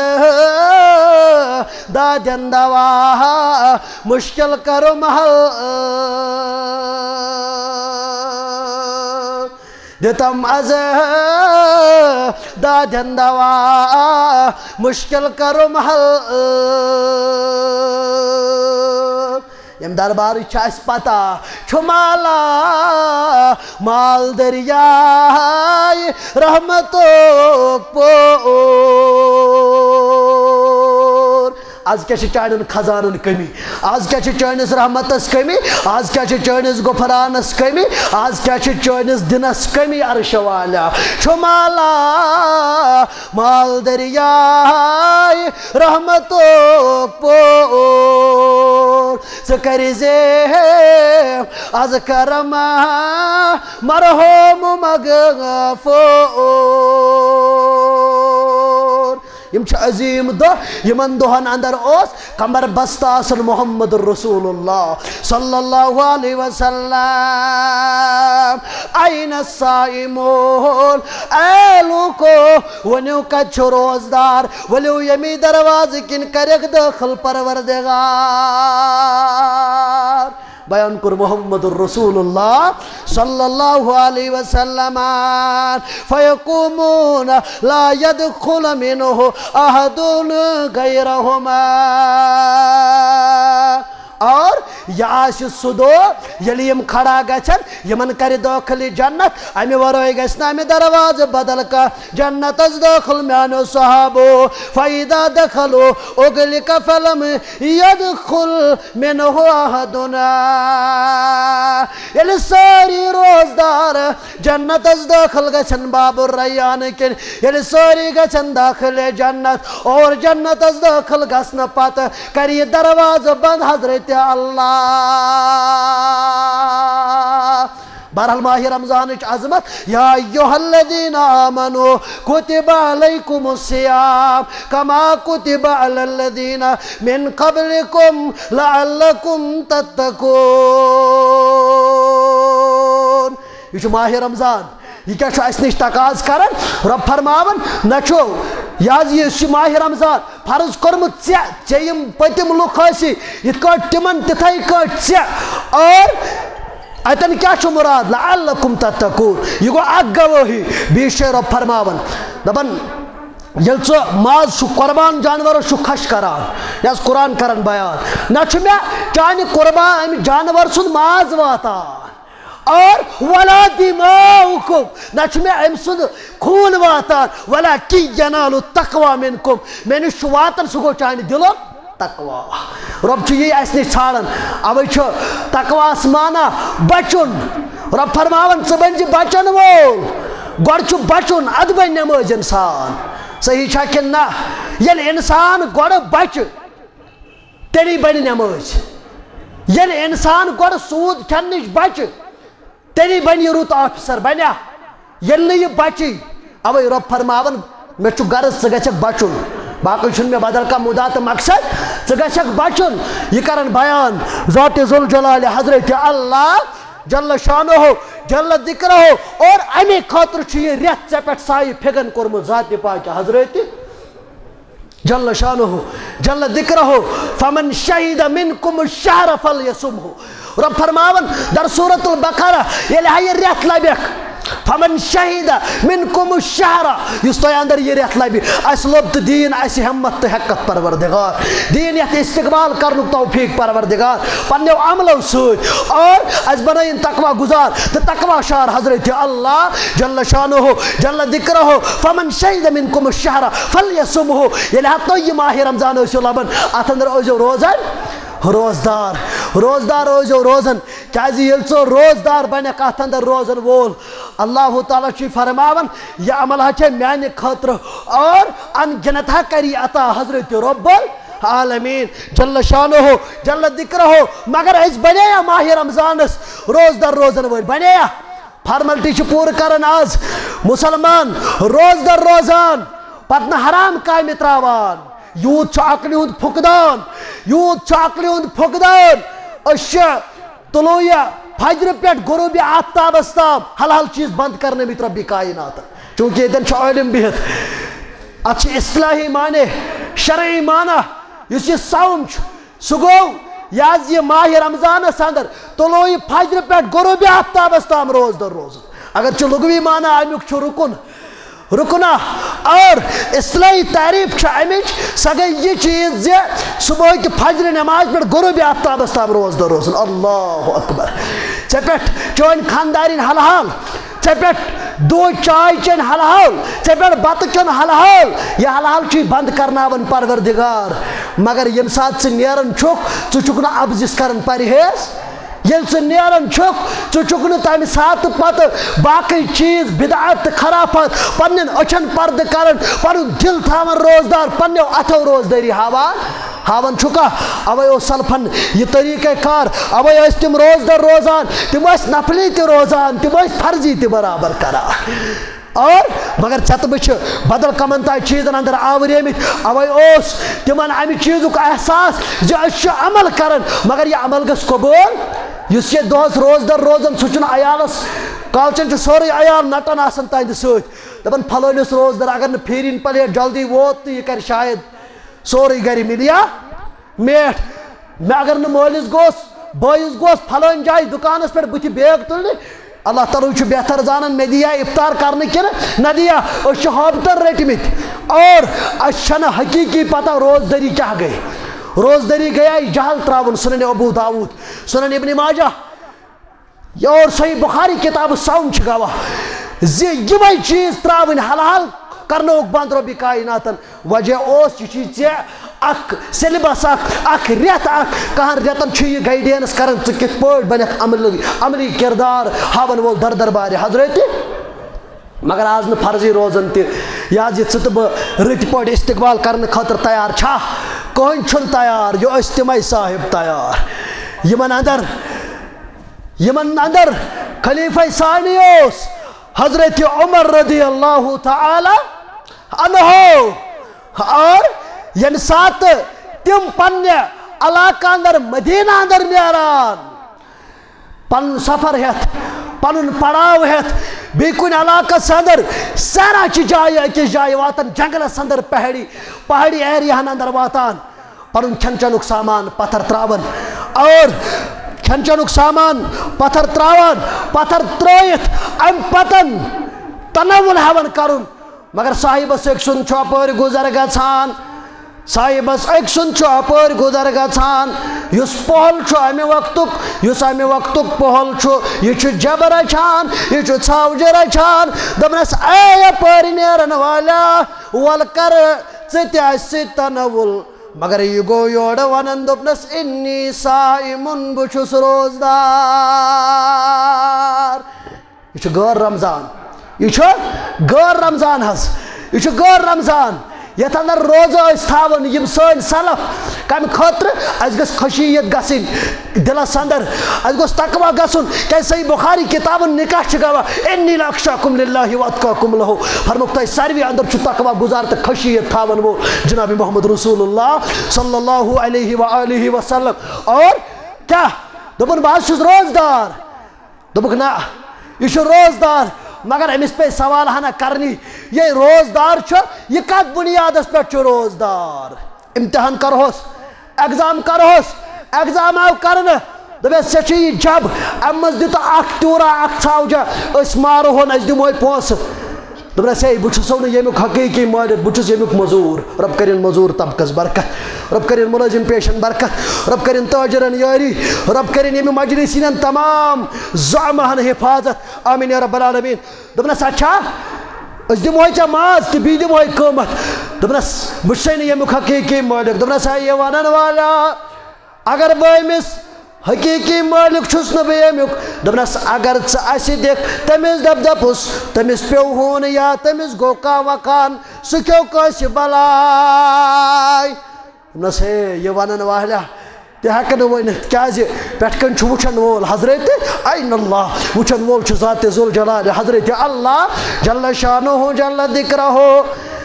دادٮ۪ن دوا، مُشکِل کرُم حل۔ دِتم از دادٮ۪ن دوا، مُشکِل کرُم حل۔ ییٚمہِ دربارٕچ چھِ اَسہِ پتہ، چھُ مالا مال دٔریاے رحمتُک پوٗر۔ از کیٛاہ چھِ چانٮ۪ن خزانن کٔمی؟ از کیٛاہ چھِ چٲنِس رحمتس کٔمی؟ از کیٛاہ چھِ چٲنِس غفرانس کٔمی؟ از کیٛاہ چھِ چٲنِس دِنس کٔمی، عرشہٕ والیا؟ چھُ مالا مال دٔریاے رحمتُک پوٗر۔ ژٕ کٔرۍ زِ از کرم مرحوم مغفور۔ یِم چھِ عظیٖم دۄہ، یِمن دۄہن اندر اوس کمر بستہ آسان محمد رسول اللہ صلی اللہ علیہ وسلم۔ أين الصائمون؟ اے لوٗکو، ؤنِو، کتہِ چھُ روزدار؟ ؤلِو، ییٚمی دروازٕ کِنۍ کَرٮ۪کھ دٲخل پروردگار۔ بیان کوٚر محمد رسول اللہ صلی اللہ علیہ وسلم، فیقومون لا یدخل منہ احد غیرہما۔ اور یہِ آسہِ سُہ دۄہ، ییٚلہِ یِم کھڑا گژھن، یِمن کرِ دٲخل یہِ جنت، امہِ ورٲے گژھِ نہٕ امہِ دروازٕ بدل کانٛہہ جنتس دٲخل۔ میانیو صحابو، فَإِذَا دَخَلُوا أُغْلِقَ فَلَمْ يَدْخُلْ مِنْهُ أَحَدٌ۔ ییٚلہِ سٲری روزدار جنتس دٲخل گژھن باب الریان کِنۍ، ییٚلہِ سٲری گژھن داخل جنت، اور جنتس دٲخل گژھنہٕ پتہٕ کرِ یہِ دروازٕ بند حضرت اللہ۔ بہرحال، ماہِ رمضانٕچ عظمت، یا ایھا الذین آمنوا کتب علیکم الصیام کما کتب علی الذین من قبلکم لعلکم تتقون۔ یہِ چھُ ماہِ رمضان۔ یہِ کیٛاہ چھُ اَسہِ نِش تقاضہٕ کران؟ رۄب فرماوان، نہ چھُ، یہِ حظ، یہِ چھُ ماہِ رمضان فرض کوٚرمُت ژےٚ، ژےٚ یِم پٔتِم لُکھ ٲسی، یِتھ کٲٹھۍ تِمن تِتھَے کٲٹھۍ ژےٚ۔ اور اَتٮ۪ن کیٛاہ چھُ مُراد؟ لعلکم تتقون۔ یہِ گوٚو اکھ گوٲہی۔ بیٚیہِ چھُ رۄب فرماوان، دَپان، ییٚلہِ ژٕ ماز چھُ قربان جانورس چھُ خۄش کران، یہِ حظ قرآن کران بیان، نہ چھُ مےٚ چانہِ قربان، اَمہِ جانور سُنٛد ماز واتان۔ اور ولا دماؤکم، نہ چھُ مےٚ أمۍ سُنٛد خوٗن واتان، ولکن ینال التقوی منکم، مےٚ نِش چھُ واتان، سُہ گوٚو چانہِ دِلُک تقوی۔ رۄب چھُ یی اَسہِ نِش ژھانڈان، اَوَے چھُ تقواہَس معنی بچُن۔ رۄب فرماوان، ژٕ بٔنۍ زِ بچن وول، گۄڈٕ چھُ بچُن، اَدٕ بنہِ نمٲزۍ اِنسان۔ صحیح چھا کِنہٕ نہ؟ ییٚلہِ اِنسان گۄڈٕ بچہِ، تیٚلی بنہِ نمٲزۍ۔ ییٚلہِ انسان گۄڈٕ سوٗد کھٮ۪نہٕ نِش بچہِ، تیٚلی بنہِ یہِ رُت آفیسر، بنیا؟ ییٚلہِ نہٕ یہِ بچی، اوے رۄب فرماوان، مےٚ چھُ غرض ژٕ گژھکھ بچُن، باقٕے چھُنہٕ مےٚ بدل کانٛہہ مُدا تہٕ مقصد، ژٕ گژھکھ بچُن۔ یہِ کرن بیان ذات ذوالجلال حضرت اللہ جل شانہ، جل ذکرہ، اور امے خٲطرٕ چھُ یہِ رٮ۪تھ ژےٚ پٮ۪ٹھ سایہِ پھِگن کوٚرمُت ذات پاک حضرت جل شانہ، جل ذکرہ، فمن شہد منکم الشہر فلیصمہ۔ رۄب فرماوان در سورۃ البقرہ، ییٚلہِ ہا یہِ رٮ۪تھ لبٮ۪کھ، فمن شہد منکم الشہر، یُس تۄہہِ اندر یہِ رٮ۪تھ لبہِ، اسہِ لوٚب تہٕ دیٖن اسہِ ہمت تہٕ ہیٚکتھ پروردگار، دیٖن یتھ استقبال کرنُک توفیق پروردگار، پننیو عملو سۭتۍ، اور اسہِ بنٲیِن تقوی گزار تہٕ تقوی شار حضرت اللہ جل شانہ، جل ذکرہ، فمن شہد منکم الشہر فلیصمہ۔ ییٚلہِ ہا تُہۍ یہِ ماہِ رمضان ٲسِو لبان، اتھ اندر ٲسۍزیو روزان روزدار، روزدار ٲسۍزیو روزان، کیازِ ییٚلہِ ژٕ روزدار بنکھ اتھ اندر روزن وول، اللہ تعالیٰ چھُ فرماوان، یہِ عمل ہا چھے میانہِ خٲطرٕ، اور ان گنت ہا کری عطا حضرت رب العالمین جل شانہ، جل ذکرہ۔ مگر أسۍ بنے یا ماہِ رمضانس روزدار روزن وٲلۍ، بنے یا؟ فارملٹی چھِ پوٗرٕ کران آز مُسلمان، روزدار روزان، پتہٕ نہٕ حرام کامہِ تراوان۔ یوٗت چھُ عقلہِ ہُنٛد فقدان، یوٗت چھُ عقلہِ ہُنٛد فقدان۔ أسۍ چھِ طلوع فجرِ پٮ۪ٹھ غروب آفتابس تام حلال چیٖز بنٛد کرنٲومٕتۍ رۄبِ کائناتن، چوٗنٛکہِ ییٚتٮ۪ن چھُ عٲلِم بِہِتھ۔ اتھ چھِ اصطلاحی معنی، شرعی معنی۔ یُس یہِ صوم چھُ، سُہ گوٚو یہِ حظ یہِ ماہِ رمضانس اندر طلوع فجرِ پٮ۪ٹھ غروب آفتابس تام روزدر روزُن۔ اگر چھُ لغوی معنی امیُک چھُ رُکُن، رُکنا، اور اصطلاحی تعریف چھِ امِچ، سۄ گٔے یہِ چیٖز زِ صبحٲے تہِ فجرِ نماز پٮ۪ٹھ غروب آفتابس تام روزدر روزُن۔ اللہ اکبر۔ ژےٚ پٮ۪ٹھ چٲنۍ خاندارِنۍ حلحال، ژےٚ پٮ۪ٹھ دۄہ چاے چیٚنۍ حلحال، ژےٚ پٮ۪ٹھ بتہٕ کھیوٚن حلحال، یہِ حلحال چھُے بنٛد کرناوان پروردگار۔ مگر ییٚمہِ ساتہٕ ژٕ نیران چھُکھ، ژٕ چھُکھ نہٕ ابزِس کران پرہیز۔ ییٚلہِ ژٕ نیران چھُکھ، ژٕ چھُکھ نہٕ تمہِ ساتہٕ پتہٕ باقٕے چیٖز، بدعت تہٕ خرافات پننٮ۪ن أچھن پردٕ کران، پنُن دِل تھاوان روزدار، پننیو اتھو روزدٲری ہاوان۔ ہاوان چھُکھا؟ اوے اوس سلفن یہِ طریٖقہ کار، اوے ٲسۍ تِم روزدر روزان، تِم ٲسۍ نفلی تہِ روزان، تِم ٲسۍ فرضی تہِ برابر کران۔ اور مگر ژےٚ تہٕ بہٕ چھِ بدل کمن تام چیٖزن اندر آوریمٕتۍ، اوے اوس تِمن امہِ چیٖزُک احساس زِ أسۍ چھِ عمل کران، مگر یہِ عمل گژھِ قبول۔ یُس یہِ دۄہس روزدر روزان، سُہ چھُنہٕ عیالس، کالچن چھُ سورُے عیال نٹان آسان تہنٛدِ سۭتۍ، دپان پھلٲنِس روزدر اگر نہٕ پھیرِن پلیٹ جلدی ووت تہٕ یہِ کرِ شاید سورُے گرِ مِلیا میٹھ۔ مےٚ اگر نہٕ مٲلِس گوٚژھ، بٲیِس گوٚژھ پھلٲنۍ جایہِ دُکانَس پٮ۪ٹھ بٕتھِ بیگ تُلنہِ، اللہ تعالیٰ چھُ بہتر زانان مےٚ دِیا افطار کرنہٕ کِنہٕ نہ دِیا۔ أسۍ چھِ ہٲبتن رٔٹمٕتۍ اور اَسہِ چھَنہٕ حقیٖقی پتہ روزدٔری کیٛاہ گٔے۔ روزدٔری گٔیے جہل ترٛاوُن۔ سنن ابو داؤد، سنن ابن ماجہ، اور صحیح بخاری کتاب الصوم چھِ گواہ زِ یِمے چیٖز ترٛاوٕنۍ حلال کرنووُکھ بنٛد رۄبِ کائناتن۔ وجہ اوس، یہِ چھُے ژےٚ اکھ syllabus اکھ، اکھ رٮ۪تھ اکھ، کہن رٮ۪تن چھُ یہِ guidance کران، ژٕ کِتھ پٲٹھۍ بنکھ عملی، عملی کردار ہاون وول در دربارِ حضرت۔ مگر آز نہٕ فرضی روزان تہِ، یہِ حظ یہِ ژٕ تہٕ بہٕ رٕتۍ پٲٹھۍ استقبال کرنہٕ خٲطرٕ تیار چھا؟ کٕہٕنۍ چھُنہٕ تیار، یہِ ٲسۍ تِمے صاحب تیار۔ یِمن اندر، یِمن اندر خلیفہ ثانی اوس حضرت عمر رضی اللہ تعالی عنہ۔ اور ییٚمہِ ساتہٕ تِم پننہِ علاقہٕ اندر، مدینہ اندر نیران، پنُن سفر ہٮ۪تھ، پنُن پڑاو ہٮ۪تھ، بیٚیہِ کُنہِ علاقس اندر، صحرا چہِ جایہِ، أکِس جایہِ واتان، جنگلس اندر، پہاڑی، پہاڑی ایریاہن اندر واتان، پنُن کھٮ۪ن چٮ۪نُک سامان پتھر تراوان، اور کھٮ۪ن چٮ۪نُک سامان پتھر تراوان، پتھر ترٲیِتھ امہِ پتن تناول ہٮ۪وان کرُن۔ مگر صاحبس أکۍ سُنٛد چھُ اپٲرۍ گُزر گژھان، صاحبس أکۍ سُنٛد چھُ اپٲرۍ گُزر گژھان، یُس پۄہل چھُ امہِ وقتُک، یُس امہِ وقتُک پۄہل چھُ، یہِ چھُ جبہٕ رچھان، یہِ چھُ ژھاوجہِ رچھان۔ دوٚپنس، اے یپٲرۍ نیرن والیا، ول کر ژٕ تہِ اسہِ سۭتۍ تناول۔ مگر یہِ گوٚو یورٕ ونان، دوٚپنس، انی صائمٌ، بہٕ چھُس روزدار۔ یہِ چھُ غٲر رمضان، یہِ چھُ غٲر رمضان حظ، یہِ چھُ غٲر رمضان۔ یتھ اندر روزٕ ٲسۍ تھاوان یِم سٲنۍ سلف، کمہِ خٲطرٕ؟ اسہِ گٔژھ خشیت گژھٕنۍ دلس اندر، اسہِ گوٚژھ تقوی گژھُن۔ کیازِ صحیح بخاری کتابن نکاح چھِ گواہ، انی لاخشاکم للہ واتقاکم لہ۔ فرمووُکھ، تۄہہِ ساروی اندر چھُ تقوی گزار تہٕ خشیت تھاون وول جناب محمد رسول اللہ صلی اللہ علیہ و آلہ وسلم۔ اور کیا؟ دوٚپُن، بہٕ حظ چھُس روزدار۔ دوٚپُکھ، نہ، یہِ چھُ روزدار، مگر أمِس پیٚیہِ سوال ہنا کرنی، یہِ روزدار چھُ، یہِ کتھ بُنیادس پٮ۪ٹھ چھُ روزدار؟ امتحان کرہوس، exam کرہوس، exam آو کرنہٕ، دوٚپمس، ژےٚ چھُے یہِ جب، امہِ منٛز دِ تہٕ اکھ ٹوٗرا، اکھ ژھاوجا، أسۍ مارہون، أسۍ دِمہوے پونٛسہٕ۔ دوٚپنس، ہے، بہٕ چھُسو نہٕ ییٚمیُک حقیٖقی مٲلِک، بہٕ چھُس ییٚمیُک مٔزوٗر۔ رۄب کٔرِن مٔزوٗر طبقس برکت، رۄب کٔرِن مُلٲزِم پیشن برکت، رۄب کٔرِن تٲجرن یٲری، رۄب کٔرِن ییٚمہِ مجلس ہٕنٛدٮ۪ن تمام زعماہن حفاظت۔ آمین یا رب العالمین۔ دوٚپنس، اچھا، أسۍ دِمہوے ژےٚ ماز تہٕ بیٚیہِ دِمہوے قۭمتھ۔ دوٚپنس، بہٕ چھُسے نہٕ ییٚمیُک حقیٖقی مٲلِک۔ دوٚپنس، ہے، یہِ ونن والا، اگر بہٕ أمِس حقیٖقی مٲلِک چھُس نہٕ بہٕ ییٚمیُک، دوٚپنس، اگر ژٕ اَسہِ دِکھ، تٔمِس دَپ دَپُس، تٔمِس پیوٚو ہوٗن یا تٔمِس گوٚو کانٛہہ وَکان، سُہ کھیوٚو کٲنٛسہِ بَلاے۔ دوٚپنس، ہے، یہِ وَنن والیٛا، تہِ ہٮ۪کہٕ نہٕ ؤنِتھ، کیٛازِ پٮ۪ٹھ کَنۍ چھُ وٕچھن وول حضرت عین اللہ، وٕچھن وول چھُ ذات ذوالجلال حضرت اللہ جل شانہ جل ذکرہ۔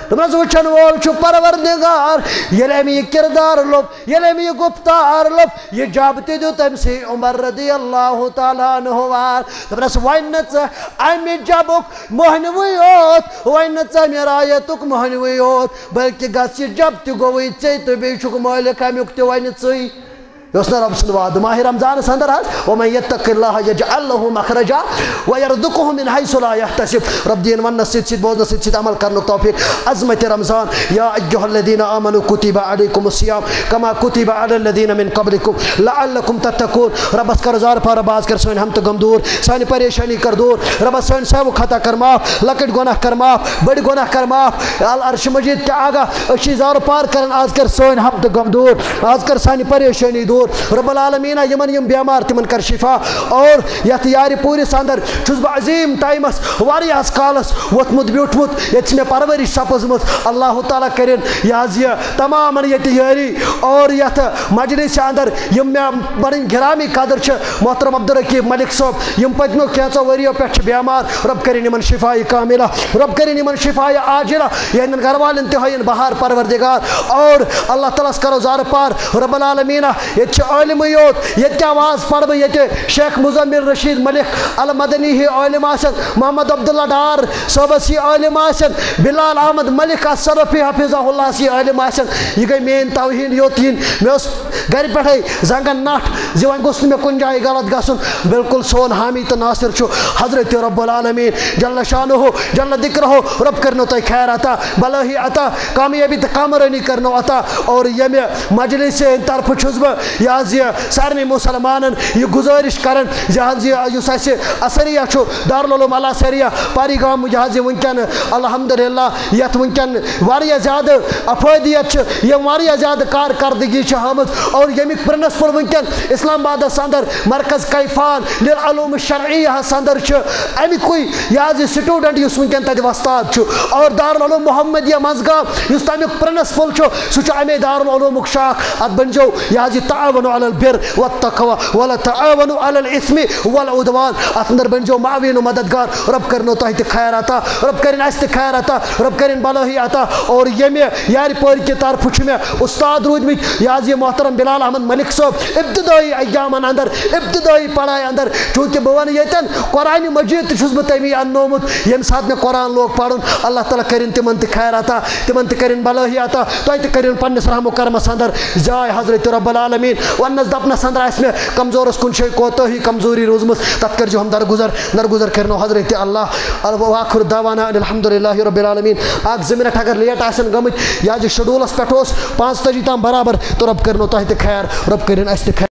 دوٚپنس، وٕچھن وول چھُ پروردگار۔ ییٚلہِ أمۍ یہِ کِردار لوٚب، ییٚلہِ أمۍ یہِ گُفتار لوٚب، یہِ جب تہِ دیُت أمۍ سٕے عمر رضی اللہ تعالیٰ عنہ وار۔ دوٚپنس، وۄنۍ نہٕ ژٕ اَمہِ جبُک مۄہنِوٕے یوت، وۄنۍ نہٕ ژٕ اَمہِ رعیتُک مۄہنِوٕے یوت، بلکہِ گژھ یہِ جب تہِ گوٚوٕے ژےٚ تہٕ بیٚیہِ چھُکھ مٲلِک اَمیُک تہِ وۄنۍ ژٕے۔ یہِ اوس نہ رۄب سُنٛد وعدٕ ماہِ رمضانس اندر حظ، ومن یتق اللہ یجعل لہ مخرجا ویرزقہ من حیث لا یحتسب۔ رۄب دِیِن وننس سۭتۍ سۭتۍ، بوزنس سۭتۍ سۭتۍ عمل کرنُک توفیق۔ عظمت رمضان، یا ایھا الذین آمنوا کتب علیکم الصیام کما کتب علی الذین من قبلکم لعلکم تتقون۔ رۄبس کر زارٕ پار، رۄبا از کر سٲنۍ ہم تہٕ غم دوٗر، سانہِ پریشانی کر دوٗر۔ رۄبا سٲنۍ ساوٕ خطا کر معاف، لۄکٕٹۍ گۄناہ کر معاف، بٔڑۍ گۄناہ کر معاف۔ العرش مجید کہِ آگاہ أسۍ چھِ زارٕ پار کران، از کر سٲنۍ ہم تہٕ غم دوٗر، از کر سانہِ پریشٲنی دوٗر۔ رب العالمیٖنہ، یِمن یِم بیمار، تِمن کر شفا۔ اور یتھ یارِ پوٗرِس اندر چھُس بہٕ عظیٖم ٹایمس، واریاہس کالس ووٚتھمُت بیوٗٹھمُت، ییٚتہِ چھِ مےٚ پرورش سپٕزمٕژ۔ اللہ تعالیٰ کٔرِن یہِ حظ یہِ تمامن ییٚتہِ یٲری۔ اور یتھ مجلس اندر یِم مےٚ پنٕنۍ گرامی قدر چھِ، محترم عبدالرقیب ملک صٲب، یِم پٔتمیو کینٛژو ؤرِیو پٮ۪ٹھ چھِ بیمار، رب کٔرِن یِمن شفایہِ کاملہ، رب کٔرِن یِمن شفایہِ عاجلہ، یِہنٛدٮ۪ن گرٕ والٮ۪ن تہِ ہٲیِن بہار پروردگار۔ اور اللہ تعالیٰ ہس کرو زارٕ پار، رب العالمیٖنہ، ییٚتہِ چھِ عٲلمٕے یوت۔ ییٚتہِ کیٛاہ واز پَرٕ بہٕ؟ ییٚتہِ شیخ مزمل رشید ملک المدنی ہی عٲلم آسن، محمد عبداللہ ڈار صٲبس ہی عٲلم آسن، بلال احمد ملک الصرفی حفظہ اللہ ہس ہی عٲلم آسن۔ یہِ گٔے میٲنۍ توہین یوت یِنۍ۔ مےٚ اوس گرِ پٮ۪ٹھے زنگن نٹھ زِ وۄنۍ گوٚژھ نہٕ مےٚ کُنہِ جایہِ غلط گژھُن۔ بالکل سون حامی تہٕ ناصر چھُ حضرت رب العالمین جل شانہ جل ذکرہ۔ رب کرنو تۄہہِ خیر عطا، بلٲہی عطا، کامیٲبی تہٕ کامرٲنی کرنو عطا۔ اور ییٚمہِ مجلس ہٕنٛدِ طرفہٕ چھُس بہٕ یہِ حظ یہِ سارنٕے مُسلمانن یہِ گُزٲرِش کران زِ حظ یہِ یُس اَسہِ اثریہ چھُ دارالعلوم الاثریہ پاری گام، یہِ حظ یہِ وٕنکیٚن الحمدللہ یَتھ وٕنکیٚن واریاہ زیادٕ افٲدیت چھِ، یِم واریاہ زیادٕ کارکردگی چھِ ہٲمٕژ۔ اور ییٚمِکۍ پرنسپل وٕنکیٚن اسلام آبادس اندر مرکز کیفان للعلوم الشرعیہ ہس اندر چھِ، اَمِکُے یہِ حظ یہِ سٹوڈنٹ یُس وٕنکیٚن تَتہِ وۄستاد چھُ، اور دارالعلوم محمدیہ منٛزگام یُس تَمیُک پرنسپل چھُ، سُہ چھُ اَمے دارالعلومُک شاخ۔ اَتھ بٔنۍزیو یہِ حظ یہِ تعاون علی البر والتقوی ولا تعاون علی الاثم والعدوان۔ اَتھ اندر بٔنۍزیو معاون و مددگار۔ رب کرنو تۄہہِ تہِ خیر عطا، رب کٔرِن اَسہِ تہِ خیر عطا، رب کٔرِن بلٲہی عطا۔ اور ییٚمہِ یارِ پورِ کہِ طرفہٕ چھُ مےٚ استاد روٗدمٕتۍ یہِ حظ یہِ محترم بلال احمد ملک صٲب، ابتدٲیی ایامن اندر، ابتدٲیی پڑھایہِ اندر، چونکہ بہٕ ونہٕ ییٚتٮ۪ن قرآن مجید تہِ چھُس بہٕ تٔمی اننومُت، ییٚمہِ ساتہٕ مےٚ قرآن لوگ پرُن۔ اللہ تعالیٰ کٔرِن تِمن تہِ خیر عطا، تِمن تہِ کٔرِن بلٲہی عطا، تۄہہِ تہِ کٔرِن پننِس رحم و کرمس اندر جاے حضرت رب العالمین۔ وننس دپنس اندر آسہِ مےٚ کمزورس کُن جایہِ کوتٲہی، کمزوری روٗزمٕژ، تتھ کٔرزیٚو ہم درگُزر، درگُزر کٔرنو حضرت اللہ۔ و آخر دعوانا ان الحمد للہ رب العالمین۔ اکھ زٕ منٹ اگر لیٹ آسن گٔمٕتۍ، یا زِ شیڈولس پٮ۪ٹھ اوس پانٛژتٲجی تام برابر، تہٕ رب کٔرنو تۄہہِ تہِ خیر، رب کٔرِن اَسہِ تہِ خیر۔